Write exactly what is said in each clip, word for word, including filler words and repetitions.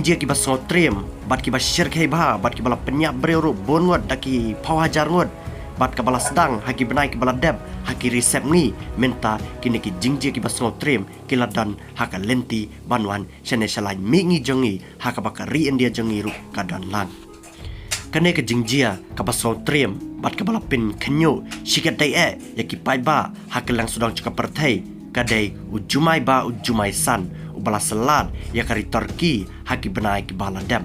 jia kiba sngewtriem bad kiba shyrkhei bha bad kiba la pynïap briew ruh bun ngut da ki phew hajar ngut, bad kaba la sdang ha ki bnai kiba la dep ha ki ri sepngi. Mynta kine ki jingjia kiba sngewtriem ki la don ha ka lynti ban wan shane sha lain mihngi jong ngi, ha kaba ka ri India jong ngi ruh ka don lang. Kane ka jingjia kaba sngewtriem bad kaba la pynkhynñiuh shikatdei eh ïa ki paidbah ha kylleng sawdong jong ka pyrthei ka dei u Jumai Bah, u Jumai San, uba la syllat ïa ka ri Turkey ha ki bnai kiba la dep.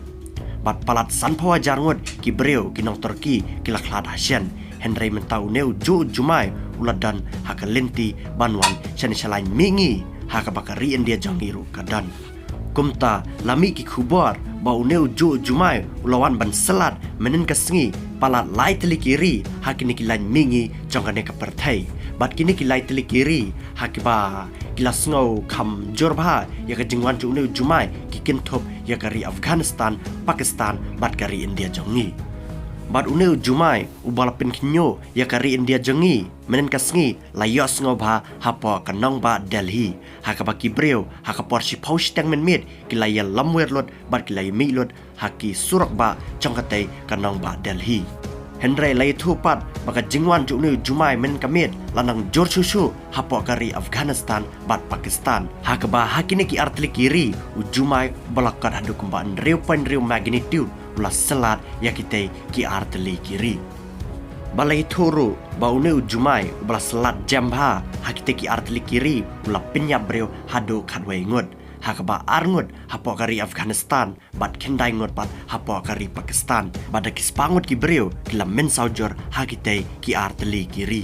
Bad palat sanphew hajar ngut ki briew ki nong Turkey ki la khlad hashen. Hynrei mynta une u juh u Jumai u la don ha ka lynti ban wan shane sha lain mihngi, ha kaba ka ri India jong ngi ruh ka don. Kumta la mih ki khubor ba une u juh u Jumai u la wan ban syllat mynhynnin ka sngi palat lai tylli ki ri ha kine ki lain mihngi jong kane ka pyrthei. Bad kine ki lai tylli ki ri ha kiba ki la sngew kham jur bha ïa ka jingwan jong une u Jumai ki kynthup ïa ka ri Afghanistan, Pakistan bad ka ri India jong ngi. Bad une u Jumai uba la pynkhynñiuh ïa ka ri India jong ngi mynhynnin ka sngi la ïohsngew bha hapoh ka nongbah Delhi, ha kaba ki briew ha ka por shiphew shiteng mynmiet ki la ïalam wir lut bad ki la ïamih lut ha ki surok bah jong katei ka nongbah Delhi. Hynrei la ïathuh pat ba ka jingwan jong une u Jumai mynhynnin ka miet la nang jur shuh shuh hapoh ka ri Afghanistan bad Pakistan, ha kaba ha kine ki artylli ki ri u Jumai uba la kot haduh kumba hynriew point hynriew magnitude u la syllat ïa kitei ki artylli ki ri. Ba la ïathuh ruh ba une u Jumai uba la syllat jem bha ha kitei ki artylli ki ri u la pynïap briew haduh khatwei ngut, ha kaba ar ngut hapoh ka ri Afghanistan bad khyndai ngut pat hapoh ka ri Pakistan. Bad da ki spah ngut ki briew ki la mynsaw jur ha kitei ki artylli ki ri.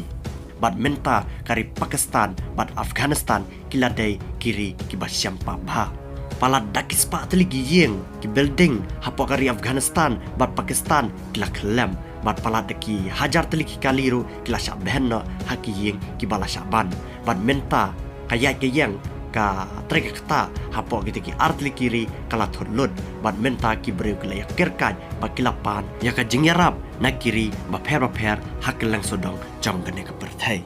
Bad mynta ka ri Pakistan bad Afghanistan ki la dei ki ri kiba shem pap bha. Palat da ki spah tylli ki ïing ki building hapoh ka ri Afghanistan bad Pakistan ki la khyllem. Bad palat da ki hajar tylli ki kali ruh ki la shah behen noh ha ki ïing kiba la shah ban. Bad mynta ka ïaid ka ïeng, ka trei ka ktah hapoh kitei ki artylli ki ri ka la thut lut. Bad mynta ki briew ki la ïakyrkait bad ki la pan ïa ka jingïarap na ki ri bapher bapher ha kylleng sawdong jong kane ka pyrthei.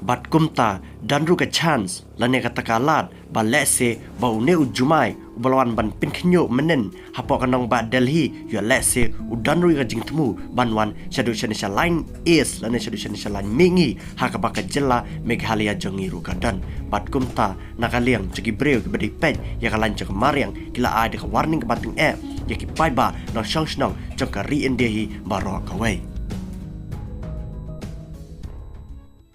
Bad kumta don ruh ka chance lane kata ka lad ba lehse ba une u Jumai uba la wan ban pynkhynñiuh mynhynnin hapoh ka nongbah Delhi, ïoh lehse u don ruh ïa ka jingthmu ban wan shaduh shane sha lain east lane shaduh shane sha lain mihngi, ha kaba ka jylla Meghalaya jong ngi ruh ka don. Bad kumta na ka liang jong ki briew kiba dei peit ïa ka lain jong ka mariang ki la ai da ka warning kaba tyngeh ïa ki paidbah nongshong shnong jong ka ri India hi baroh kawei.